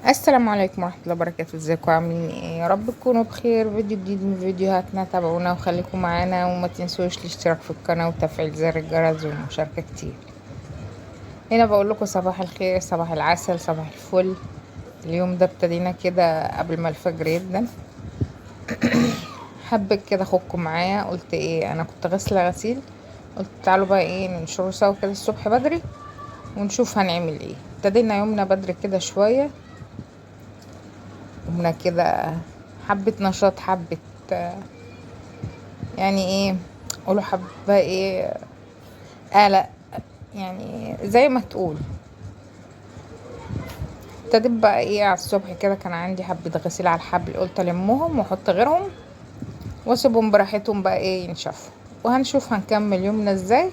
السلام عليكم ورحمة الله وبركاته. ازيكم عاملين ايه؟ يا رب تكونوا بخير. فيديو جديد من فيديوهاتنا، تابعونا وخليكم معانا وما تنسوش الاشتراك في القناة وتفعيل زر الجرس والمشاركة كتير. هنا بقول لكم صباح الخير، صباح العسل، صباح الفل. اليوم ده ابتدينا كده قبل ما الفجر يبدأ. حبيت كده اخدكم معايا، قلت ايه، انا كنت غاسله غسيل، قلت تعالوا بقى ايه ننشره سوا كده الصبح بدري ونشوف هنعمل ايه. ابتدينا يومنا بدري كده شوية، قمنا كده حبة نشاط، حبة يعني ايه، قولوا حبة ايه، قلق يعني زي ما تقول. ابتديت بقى ايه على الصبح كده، كان عندي حبة غسيل على الحبل، قلت المهم واحط غيرهم واسيبهم براحتهم بقى ايه ينشفوا، وهنشوف هنكمل يومنا ازاي.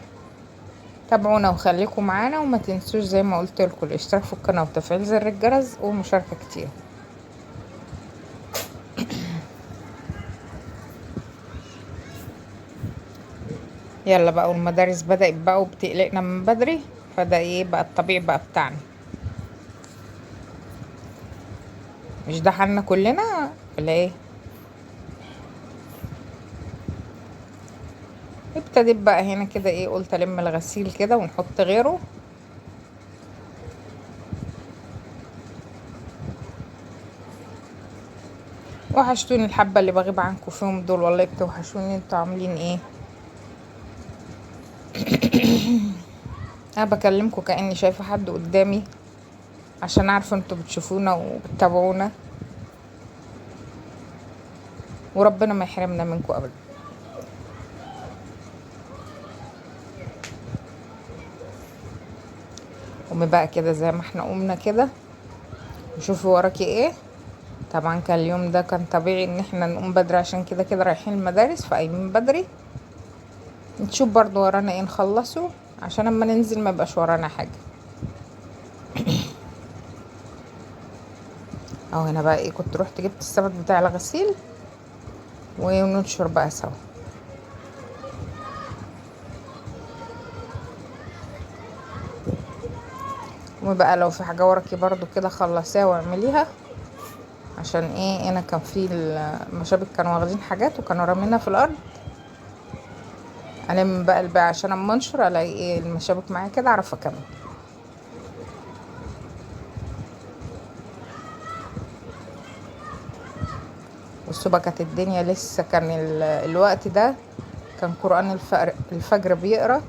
تابعونا وخليكم معانا، وما تنسوش زي ما قلت لكم الاشتراك في القناة وتفعيل زر الجرس ومشاركة كتير. يلا بقى، والمدارس بدأت بقى وبتقلقنا من بدري، فده ايه بقى الطبيعي بقى بتاعنا، مش ده حالنا كلنا ولا ايه؟ ابتديت بقى هنا كده ايه، قلت الم الغسيل كده ونحط غيره. وحشتوني الحبة اللي بغيب عنكم فيهم دول، والله بتوحشوني. انتوا عاملين ايه؟ انا بكلمكم كأني شايفة حد قدامي عشان عارفة انتوا بتشوفونا وبتتابعونا، وربنا ما يحرمنا منكم ابدا. قومي بقى كده زي ما احنا قمنا كده وشوفي وراكي ايه. طبعا كان اليوم ده كان طبيعي ان احنا نقوم بدري عشان كده كده رايحين المدارس، فقايمين بدري نشوف برضو ورانا ايه نخلصه عشان اما ننزل ما يبقاش ورانا حاجة. اهو هنا بقى ايه، كنت روحت جبت السبت بتاع الغسيل وننشر بقى سوا. وبقى لو في حاجة وراكي برضو كده خلصيها واعمليها، عشان ايه، انا كان في المشابك كانوا واخدين حاجات وكانوا رامينها في الارض. الم بقى الباقي عشان اما انشر الاقي ايه المشابك معايا كده اعرف اكمل. بصوا بقى، كانت الدنيا لسه، كان الوقت ده كان قرآن الفجر بيقرأ.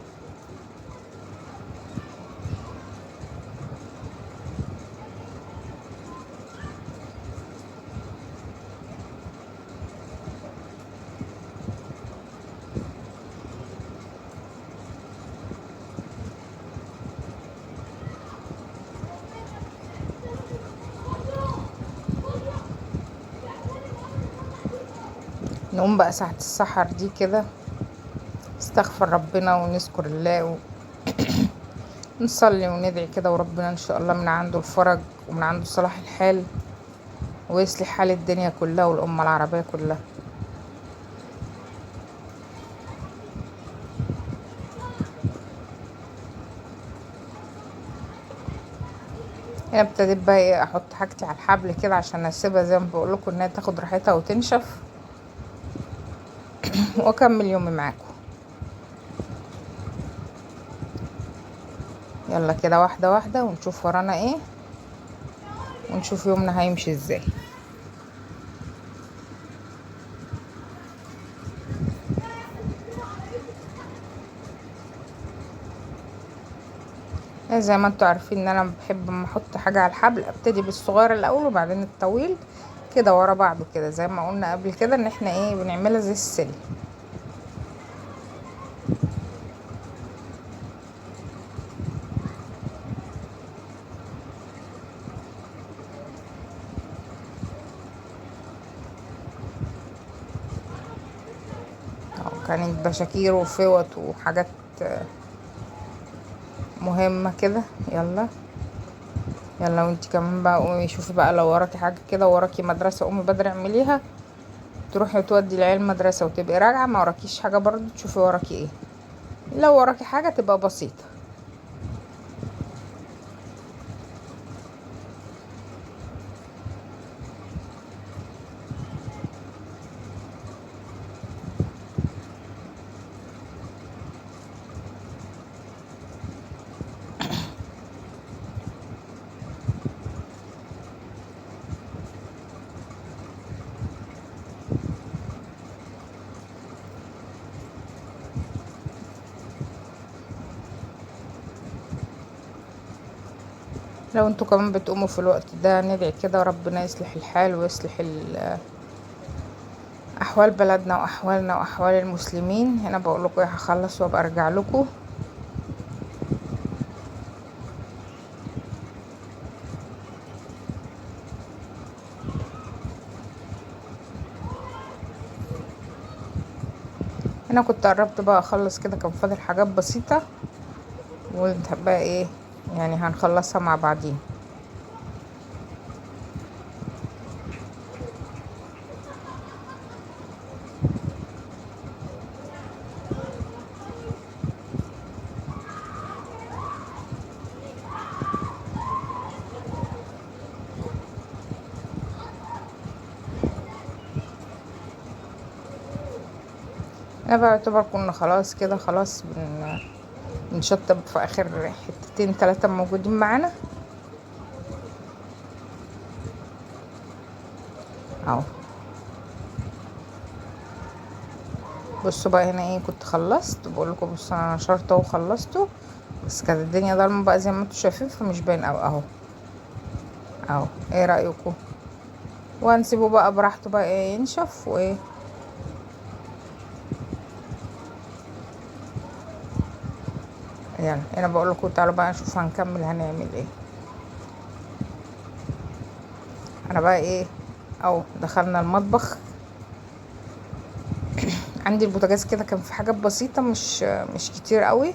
نقوم بقى ساعة السحر دي كده نستغفر ربنا ونذكر الله ونصلي وندعي كده، وربنا ان شاء الله من عنده الفرج ومن عنده صلاح الحال ويصلح حال الدنيا كلها والأمة العربية كلها. هنا ابتديت بقى ايه احط حاجتي على الحبل كده عشان اسيبها زي ما بقول لكم انها تاخد راحتها وتنشف، واكمل يومي معاكم. يلا كده واحدة واحدة ونشوف ورانا ايه ونشوف يومنا هيمشي ازاي. زي ما انتوا عارفين ان انا بحب اما احط حاجة على الحبل ابتدي بالصغير الاول وبعدين الطويل كده ورا بعضه كده، زي ما قلنا قبل كده ان احنا ايه بنعملها زي السلم. كانت بشاكير وفوط وحاجات مهمة كده. يلا يلا، وانتي كمان بقى قومي شوفي بقى لو وراكي حاجة كده، وراكي مدرسة قومي بدري اعمليها، تروحي تودي العيال مدرسة وتبقي راجعة ما وراكيش حاجة برضو تشوفي وراكي ايه. لو وراكي حاجة تبقى بسيطة. لو انتوا كمان بتقوموا في الوقت ده ندعي كده ربنا يصلح الحال ويصلح احوال بلدنا واحوالنا واحوال المسلمين. هنا بقول لكم ايه، هخلص وابقى ارجع لكم. انا كنت قربت بقى اخلص كده، كان فاضل حاجات بسيطة وقلت بقى ايه يعني هنخلصها مع بعضين. انا بقى يعتبر كنا خلاص كده، خلاص بنشطب في اخر حتتين 3 موجودين معانا اهو. بصوا بقى هنا ايه، كنت خلصت بقول لكم، بصوا انا نشرته وخلصته، بس كانت الدنيا ضلمة بقى زي ما انتم شايفين فمش باين قوي اهو اهو. ايه رايكم؟ وهنسيبه بقى براحته بقى ايه ينشف. وايه يعني انا بقول لكم تعالوا بقى نشوف هنكمل هنعمل ايه. انا بقى ايه اهو دخلنا المطبخ. عندي البوتاجاز كده كان في حاجات بسيطة مش كتير قوي،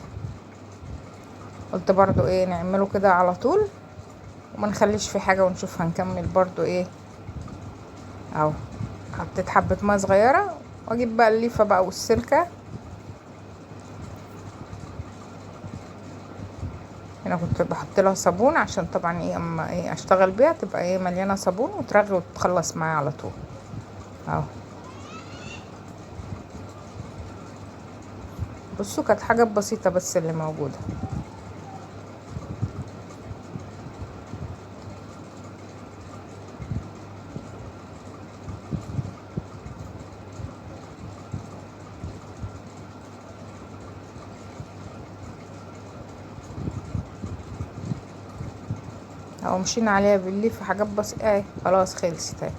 قلت برضو ايه نعمله كده على طول وما نخليش في حاجة، ونشوف هنكمل برضو ايه اهو. حطيت حبه مية صغيرة، واجيب بقى الليفه بقى والسلكه. انا كنت بحط لها صابون عشان طبعا ايه اما ايه اشتغل بيها تبقى ايه مليانة صابون وترغي وتخلص معايا على طول اهو. بصوا كانت حاجة بسيطة بس اللي موجودة. او مشينا عليها بالليف في حاجات بسيطة اهي، خلاص خلصت اهي.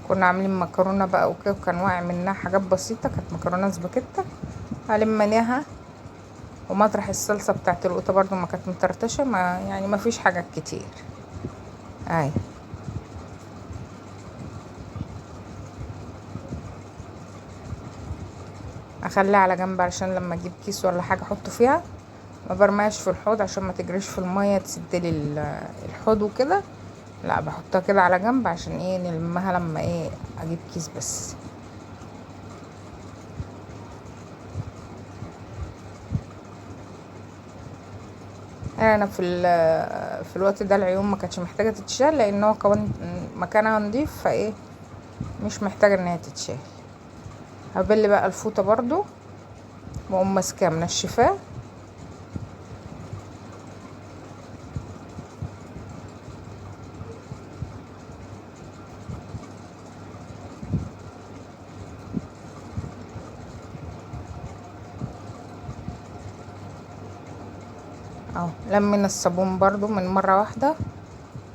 كنا عاملين مكرونه بقى وكده، وكان واقع منها حاجات بسيطة، كانت مكرونه سباكيتا لميناها، ومطرح الصلصه بتاعت القوطه برضو ما كانت مطرطشه، ما يعني ما فيش حاجات كتير اهي. اخليها على جنب علشان لما اجيب كيس ولا حاجة احطه فيها، ما برميهاش في الحوض عشان ما تجريش في المية تسدلي الحوض وكده، لا بحطها كده على جنب عشان ايه نلمها لما ايه اجيب كيس بس. انا في الوقت ده العيون ما كانتش محتاجه تتشال، لان هو كمان مكانها نضيف، فايه مش محتاجه ان هي تتشال. هبل بقى الفوطه برضو واقوم ماسكاه منشفاه. اهو لمينا الصابون برضو من مرة واحدة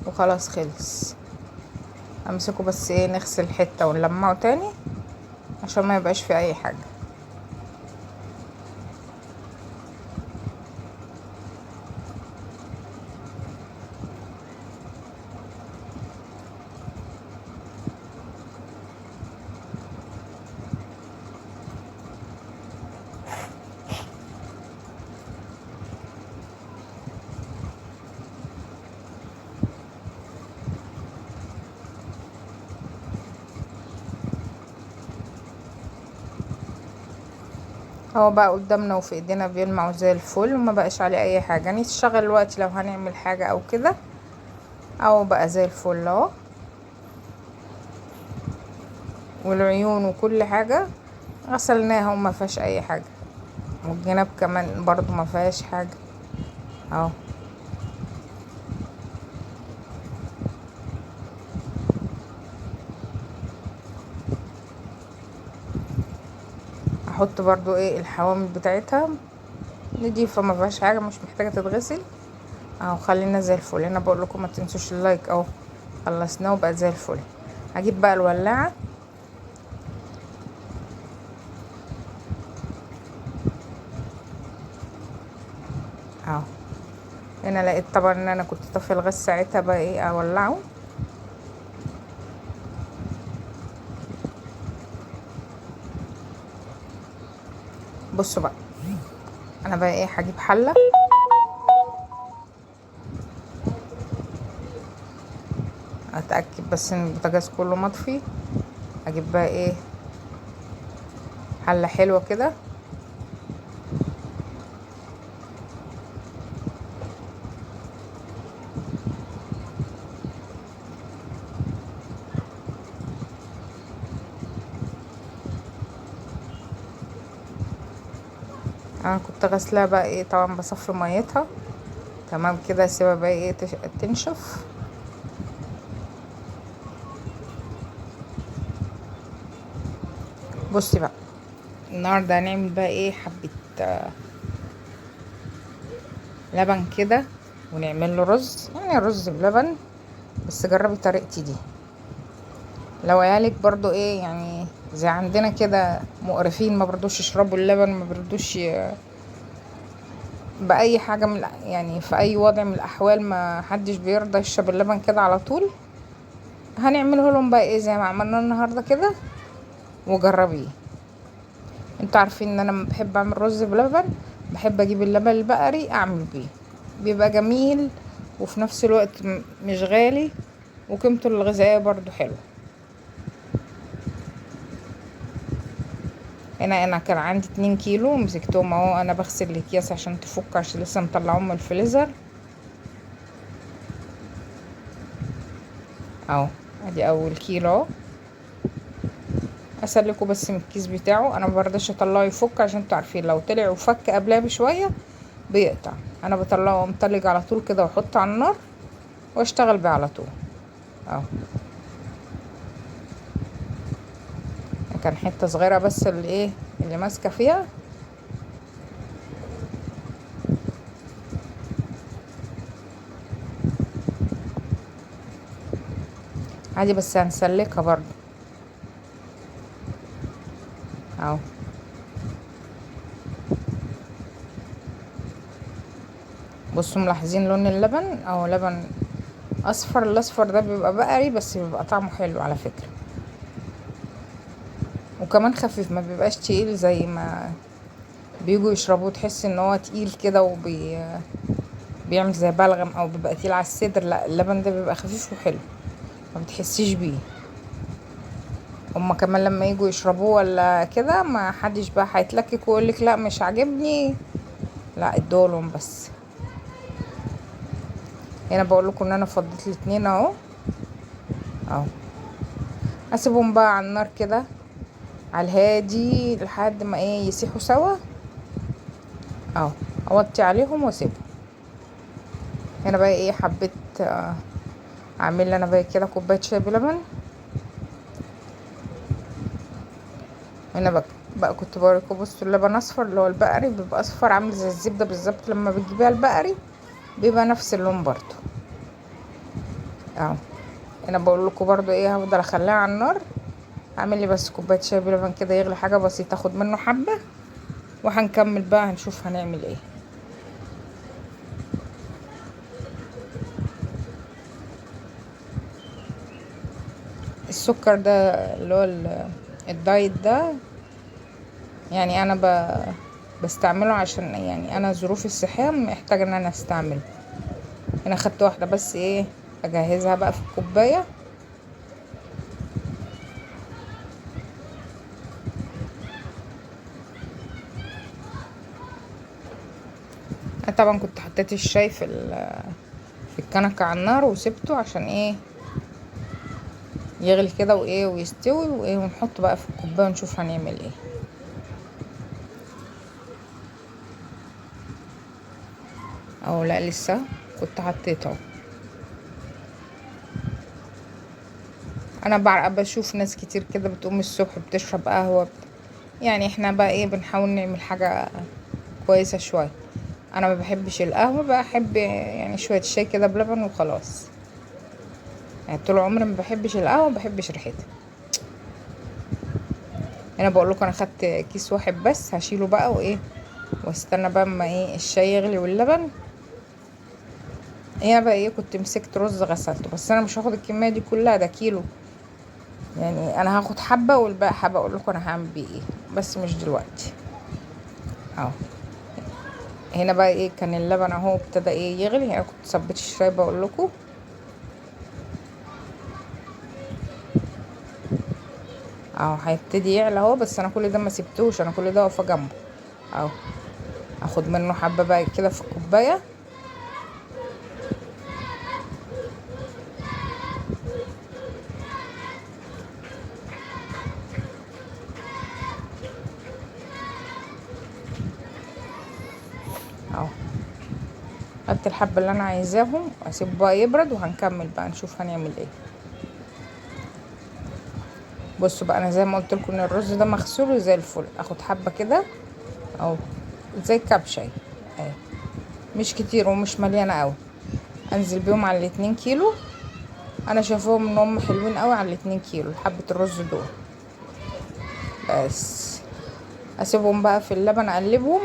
وخلاص خلص. امسكه بس ايه نغسل حتة ونلمعه تاني عشان ما يبقاش فيه اي حاجة. هو بقى قدامنا وفي ايدينا بيلمع زي الفل وما بقاش عليه اي حاجة. نشتغل الوقت لو هنعمل حاجة او كده، او بقى زي الفل اهو. والعيون وكل حاجة غسلناها وما فيهاش اي حاجة، والجناب كمان برضو ما فيهاش حاجة اهو. هحط برضو ايه الحوامل بتاعتها نضيفه، ما فيهاش حاجة، مش محتاجه تتغسل اهو. خلينا زي الفل. انا بقول لكم ما تنسوش ال like اهو، خلصناه وبقى زي الفل. هجيب بقى الولاعه اهو. هنا لقيت طبعا ان انا كنت طافية الغاز ساعتها، بقى ايه اولعه. بصوا بقى انا بقى ايه هجيب حله، اتاكد بس ان البوتاجاز كله مطفي. اجيب بقى ايه حله حلوة كده، انا كنت غسلاها بقى ايه طبعا بصفي ميتها تمام كده، اسيبها بقى ايه تنشف. بصي بقى النهارده هنعمل بقى ايه حبه لبن كده، ونعمل له رز، يعني رز بلبن، بس جربي طريقتي دي. لو عيالك برضو ايه يعني زي عندنا كده مقرفين، ما برضوش يشربوا اللبن، ما برضوش باي حاجة من يعني في اي وضع من الاحوال ما حدش بيرضى يشرب اللبن كده على طول، هنعمله لهم بقى ايه زي ما عملنا النهارده كده، وجربيه. انتوا عارفين ان انا لما بحب اعمل رز بلبن بحب اجيب اللبن البقري اعمل بيه، بيبقى جميل وفي نفس الوقت مش غالي، وقيمته الغذائية برضو حلوة. هنا انا كان عندي 2 كيلو مسكتهم اهو، انا بغسل الاكياس عشان تفك، عشان لسه مطلعهم من الفريزر اهو. ادي اول كيلو اهو، اسلكه بس من الكيس بتاعه، انا مبرضاش اطلعه يفك عشان انتوا عارفين لو طلع وفك قبلها بشوية بيقطع. انا بطلعه متلج على طول كده واحطه على النار واشتغل بيه على طول اهو. كان حتة صغيرة بس اللي ايه اللي ماسكه فيها. عادي بس هنسلكها برضو اهو. بصوا ملاحظين لون اللبن اهو، لبن اصفر. الاصفر ده بيبقى بقري بس بيبقى طعمه حلو على فكرة، وكمان خفيف ما بيبقاش تقيل زي ما بيجوا يشربوه، تحس ان هو تقيل كده بيعمل زي بلغم او بيبقى تقيل على الصدر. لا اللبن ده بيبقى خفيف وحلو ما بتحسيش بيه. هما كمان لما يجوا يشربوه ولا كده ما حدش بقى هيتلكك ويقولك لا مش عاجبني، لا ادولهم بس. هنا بقول لكم ان انا فضيت الاتنين اهو اهو، اسيبهم بقى على النار كده على الهادي لحد ما ايه يسيحوا سوا اهو، اوطي عليهم واسيبهم. هنا بقى ايه حبيت اعمل انا بقى كده كوباية شاي بلبن. هنا بقى كنت بوريكم، بصوا اللبن اصفر اللي هو البقري بيبقى اصفر عامل زي الزبدة بالظبط، لما بتجيبيها البقري بيبقى نفس اللون برضو اهو. انا بقول لكم برضو ايه هفضل اخليها على النار، اعمل لي بس كوباية شاي بلبن كده يغلي حاجة بسيطة، اخد منه حبه وهنكمل بقى هنشوف هنعمل ايه. السكر ده اللي هو الدايت ده يعني انا بستعمله عشان يعني انا ظروفي الصحية محتاجه ان انا استعمله. انا خدت واحدة بس ايه اجهزها بقى في الكوباية. انا طبعا كنت حطيت الشاي في الكنكه على النار وسبته عشان ايه يغلي كده وايه ويستوي وايه، ونحطه بقى في الكوباية ونشوف هنعمل ايه. او لا لسه كنت حطيته. انا بشوف ناس كتير كده بتقوم الصبح بتشرب قهوة، يعني احنا بقى ايه بنحاول نعمل حاجة كويسة شوية. انا ما بحبش القهوة، بحب يعني شوية شاي كده بلبن وخلاص. يعني طول عمري ما بحبش القهوة، ما بحبش ريحتها. انا بقول لكم انا خدت كيس واحد بس، هشيله بقى وايه واستنى بقى اما ايه الشاي يغلي واللبن. هنا بقى ايه كنت مسكت رز غسلته، بس انا مش هاخد الكمية دي كلها، ده كيلو يعني، انا هاخد حبه والباقي حبه اقول لكم انا هعمل بيه ايه، بس مش دلوقتي اهو. هنا بقى ايه كان اللبن اهو ابتدى ايه يغلي. انا كنت صبيت الشاي بقول لكم اهو هيبتدي يعلى اهو، بس انا كل ده ما سبتوش، انا كل ده واقفة جنبه اهو. اخد منه حبه بقى كده في الكوباية. اهو خدت الحبة اللي انا عايزاهم، واسيبه بقى يبرد وهنكمل بقى نشوف هنعمل ايه. بصوا بقى انا زي ما قلت لكم ان الرز ده مغسول وزي الفل. اخد حبه كده اهو زي كبشة اهي، مش كتير ومش مليانة قوي. انزل بيهم على 2 كيلو، انا شايفاهم ان هم حلوين قوي على 2 كيلو حبه الرز دول. بس اسيبهم بقى في اللبن، اقلبهم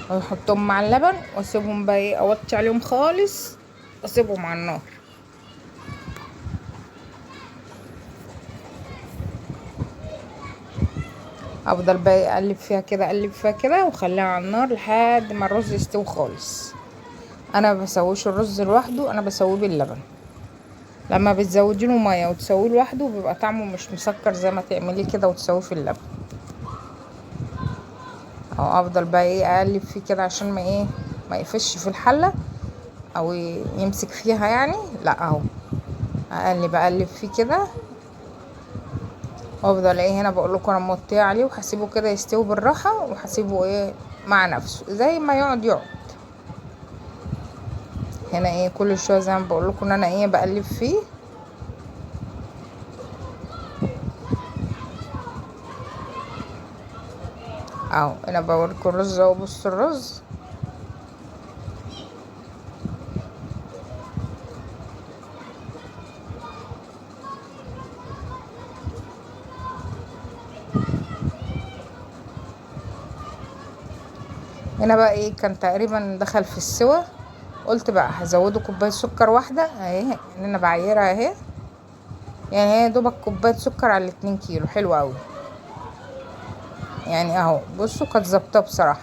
واحطهم مع اللبن واسيبهم بقى ايه اوطي عليهم خالص واسيبهم على النار. افضل بقى اقلب فيها كده اقلب فيها كده واخليها على النار لحد ما الرز يستوي خالص. انا ما بسويش الرز لوحده، انا بسويه باللبن. لما بتزودي له مية وتسويه لوحده بيبقى طعمه مش مسكر زي ما تعمليه كده وتسويه في اللبن. اهو افضل بقى ايه اقلب فيه كده عشان ما ايه ما يقفش في الحلة او يمسك فيها يعني، لا اهو اقلب اقلب فيه كده. وافضل ايه هنا بقول لكم انا موطيه عليه وهسيبه كده يستوي بالراحة، وهسيبه ايه مع نفسه زي ما يقعد يقعد. هنا ايه كل شوية زي ما بقول لكم ان انا ايه بقلب فيه. اهو انا بوريكم الرز اهو. بصوا الرز هنا بقى ايه كان تقريبا دخل في السوا. قلت بقى هزوده كوباية سكر واحدة اهي، ان انا بعيرها اهي، يعني هي دوبك كوباية سكر على 2 كيلو، حلو قوي يعني اهو. بصوا كانت ظابطة بصراحة،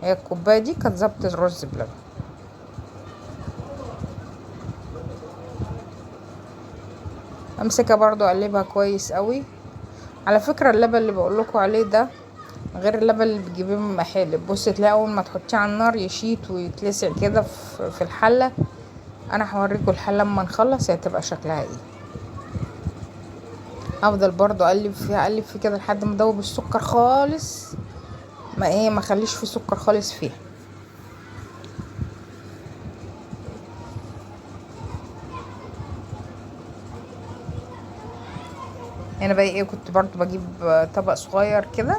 هي الكوباية دي كانت ظابطة الرز بلبن. امسكها برضو اقلبها كويس قوي. على فكرة اللبن اللي بقول لكم عليه ده غير اللبن اللي بتجيبيه من محل، بصي تلاقي اول ما تحطيه على النار يشيط ويتلسع كده في الحلة. انا هوريكم الحلة لما نخلص هي تبقى شكلها ايه. افضل برضو اقلب فيها اقلب فيه كده لحد ما ادوب السكر خالص، ما ايه ما اخليش فيه سكر خالص فيها. انا بقى ايه كنت برضو بجيب طبق صغير كده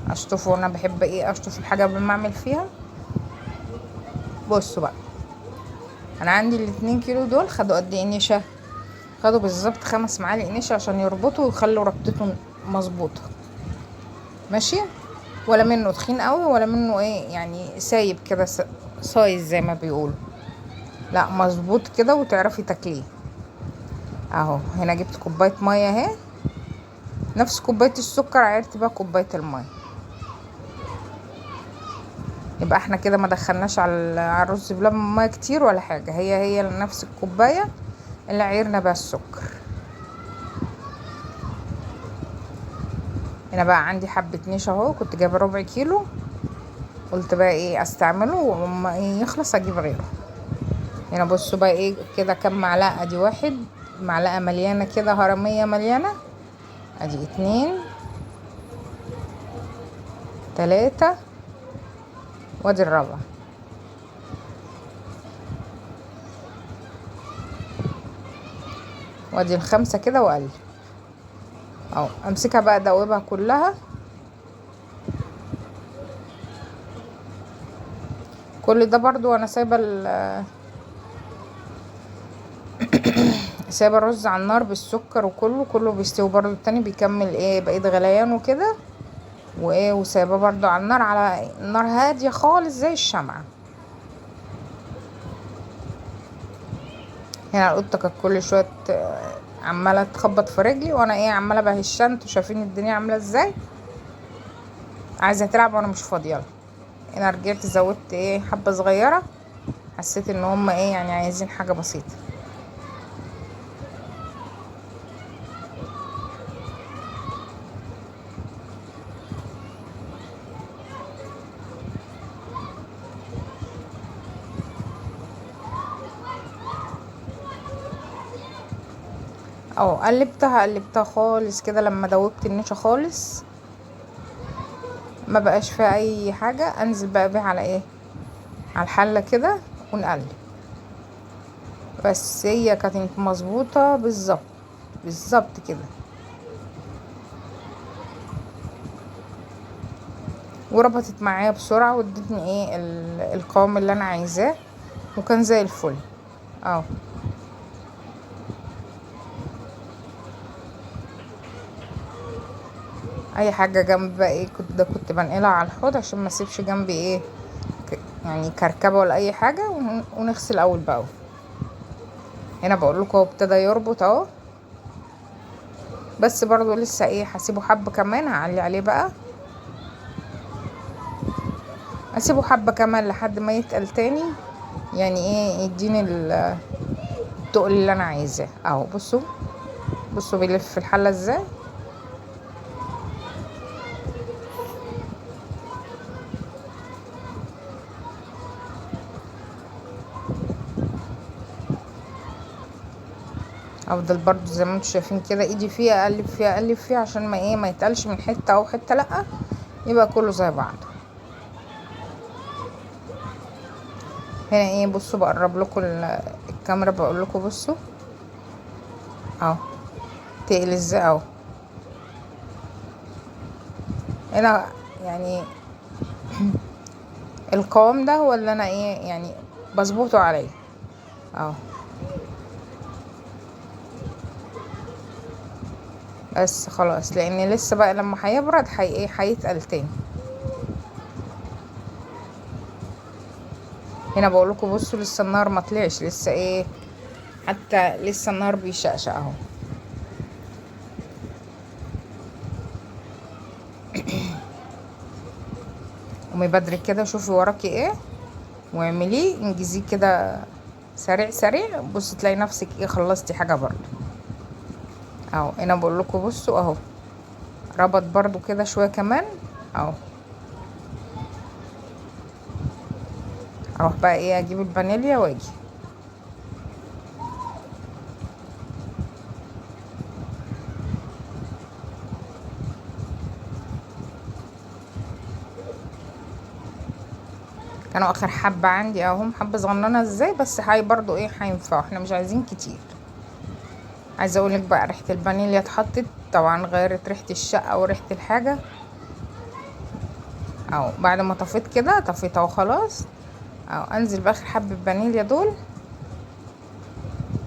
اشطفه، انا بحب ايه اشطف الحاجة قبل ما اعمل فيها. بصوا بقى انا عندي 2 كيلو دول خدوا قد ايه نشا؟ خدوا بالظبط 5 معالق نشا عشان يربطوا ويخلوا ربطتهم مظبوطة ماشي، ولا منه تخين قوي ولا منه ايه يعني سايب كده صايز زي ما بيقولوا، لا مظبوط كده وتعرفي تاكليه اهو. هنا جبت كوباية مية اهي، نفس كوباية السكر عيرت بقى كوباية المية. يبقى احنا كده ما دخلناش على الرز بلبن مية كتير ولا حاجة، هي نفس الكوباية اللي عيرنا بيها السكر. هنا بقى عندي حبه نشا اهو، كنت جايبه ربع كيلو، قلت بقى ايه استعمله وما ايه يخلص اجيب غيره. هنا بصوا بقى ايه كده كام معلقه، دي 1 معلقه مليانة كده هرميه مليانة، ادي 2 3 وادي الرابعة. وادي 5 كده واقلب. اهو. امسكها بقى ادوبها كلها. كل ده برضو وانا سايبه سايبه الرز على النار بالسكر وكله، كله بيستوي برضو. التاني بيكمل ايه بقية غليان وكده، وايه وسايباه برضو على النار، على نار هادية خالص زي الشمعة. هنا القطة كانت كل شوية عماله تخبط في رجلي، وانا ايه عماله بهشها. انتوا شايفين الدنيا عامله ازاي، عايزه تلعب وانا مش فاضية لها. انا رجعت زودت ايه حبه صغيرة، حسيت ان هم ايه يعني عايزين حاجة بسيطة. اهو قلبتها قلبتها خالص كده لما دوبت النشا خالص، ما بقاش فيها اي حاجة. انزل بقى بيها على ايه، على الحلة كده ونقلب. بس هي كانت مظبوطة بالظبط بالظبط كده، وربطت معايا بسرعة وادتني ايه القوام اللي انا عايزاه، وكان زي الفل اهو. اي حاجة جنب بقى ايه كنت ده كنت بنقلها على الحوض عشان ما اسيبش جنبي ايه يعني كركبه ولا اي حاجة، ونغسل اول باول. هنا بقول لكم هو ابتدى يربط اهو، بس برضو لسه ايه هسيبه حبه كمان، هعلي عليه بقى، اسيبه حبه كمان لحد ما يتقل تاني، يعني ايه يديني التقل اللي انا عايزاه اهو. بصوا بصوا بيلف في الحلة ازاي. افضل برضو زي ما انتم شايفين كده ايدي فيها اقلب فيها اقلب فيها عشان ما ايه ما يتقلش من حتة او حتة، لا يبقى كله زي بعضه. هنا ايه بصوا بقرب لكم الكاميرا، بقول لكم بصوا اهو تقل ازاي اهو. هنا يعني القوام ده هو اللي انا ايه يعني بظبطه عليه اهو. بس خلاص، لان لسه بقى لما هيبرد ايه هيتقل تاني. هنا بقول لكم بصوا لسه النار ما طلعش، لسه ايه حتى لسه النار بيشقشق اهو. قومي بدري كده شوفي وراكي ايه واعمليه، انجزيه كده سريع سريع، بصي تلاقي نفسك ايه خلصتي حاجة برضو اهو. هنا بقول لكم بصوا اهو ربط برضو كده شوية كمان اهو. اروح بقى ايه اجيب الفانيليا واجي. كانوا اخر حبه عندي اهم، حبه صغننه ازاي، بس هاي برضو ايه هينفعوا، احنا مش عايزين كتير. عايزه اقولك بقى ريحه الفانيليا اتحطت طبعا، غيرت ريحه الشقة وريحه الحاجة اهو. بعد ما طفيت كده طفيت اهو خلاص اهو. انزل باخر حبه فانيليا دول،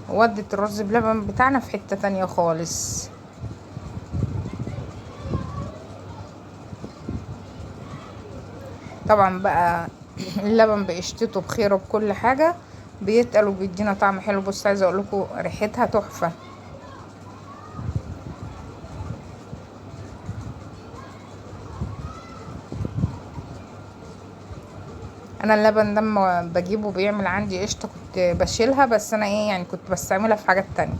ودت الرز بلبن بتاعنا في حتة تانية خالص. طبعا بقى اللبن بقشطته بخيره بكل حاجة بيتقل وبيدينا طعم حلو. بص عايزه اقول لكم ريحتها تحفة. انا اللبن ده لما بجيبه بيعمل عندي قشطه، كنت بشيلها، بس انا ايه يعني كنت بستعملها في حاجات تانية،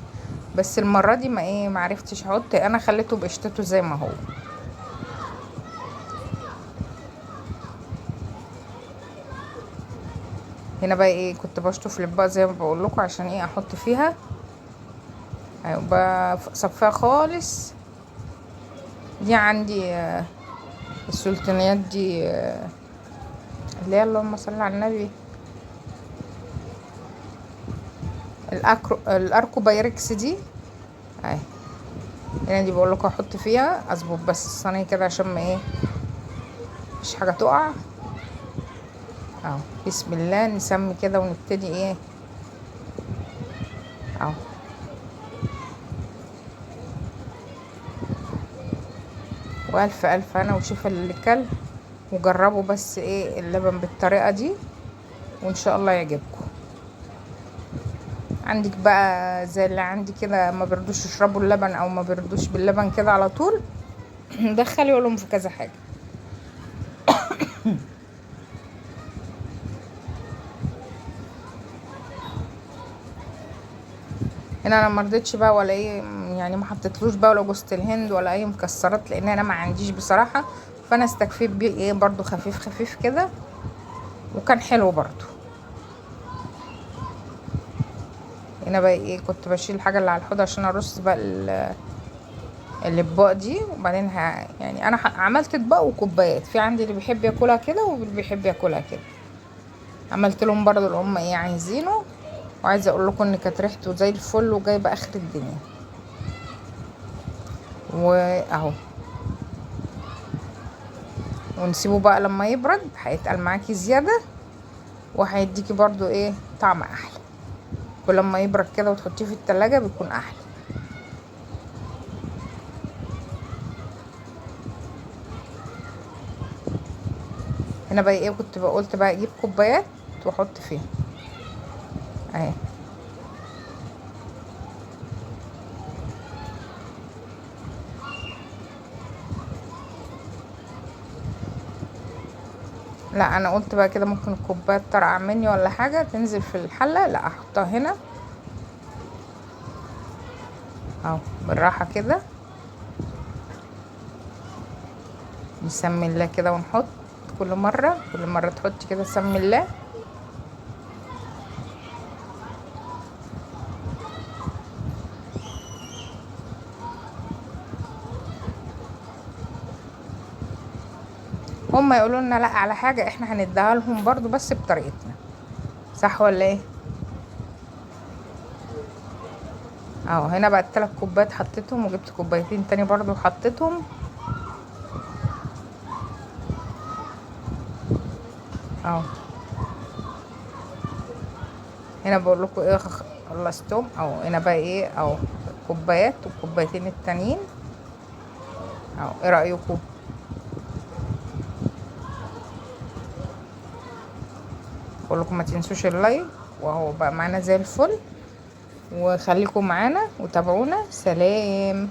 بس المرة دي ما ايه ما عرفتش احط، انا خليته بقشطته زي ما هو. هنا بقى ايه كنت بشطف الاطباق زي ما بقول لكم عشان ايه احط فيها، ايوه بصفيها خالص. دي عندي السلطانيات دي اللي هي اللهم صل على النبي، الاركو بايركس دي اهي. هنا دي بقول لكم احط فيها، اظبط بس الصينية كده عشان ما ايه مش حاجة تقع اهو. بسم الله، نسمي كده ونبتدي ايه اهو. والف الف هنا وشوف اللي كل، وجربوا بس ايه اللبن بالطريقة دي وان شاء الله يعجبكم. عندك بقى زي اللي عندي كده ما بيرضوش يشربوا اللبن او ما بيرضوش باللبن كده على طول، دخلي لهم في كذا حاجة. هنا انا ما رضيتش بقى ولا ايه يعني، ما حطيتلوش بقى ولا جوزة الهند ولا اي مكسرات لان انا ما عنديش بصراحة، فانا استكفيت بيه ايه برضو خفيف خفيف كده، وكان حلو برضو. هنا بقى ايه كنت بشيل الحاجة اللي على الحوض عشان ارص بقى الاطباق دي، وبعدين يعني انا عملت اطباق وكوبايات، في عندي اللي بيحب ياكلها كده واللي بيحب ياكلها كده، عملت لهم برضو اللي هم ايه عايزينه. وعايزه اقول لكم ان كانت ريحته زي الفل وجايبه اخر الدنيا. واهو ونسيبه بقى لما يبرد، هيتقل معاكي زيادة وهيديكي برضو ايه طعم احلى. كل ما يبرد كده وتحطيه في التلاجة بيكون احلى. هنا بقى ايه كنت قلت بقى اجيب كوبايات واحط فيها اهي. لا انا قلت بقى كده ممكن الكوباية تطرقع مني ولا حاجة تنزل في الحلة، لا احطها هنا اهو بالراحة كده، نسمي الله كده ونحط. كل مرة كل مرة تحطي كده سمي الله. هما يقولوا لنا لا على حاجة احنا هنديها لهم برضو بس بطريقتنا، صح ولا ايه؟ اهو هنا بقى التلات كوبايات حطيتهم، وجبت كوبايتين تاني برضو وحطيتهم اهو. هنا بقول لكم ايه خلصتهم اهو. هنا بقى ايه اهو كوبايات والكوبايتين التانيين اهو. ايه رايكم؟ بقول لكم ما تنسوش اللايك، وهو بقى معانا زي الفل، وخليكم معانا وتابعونا. سلام.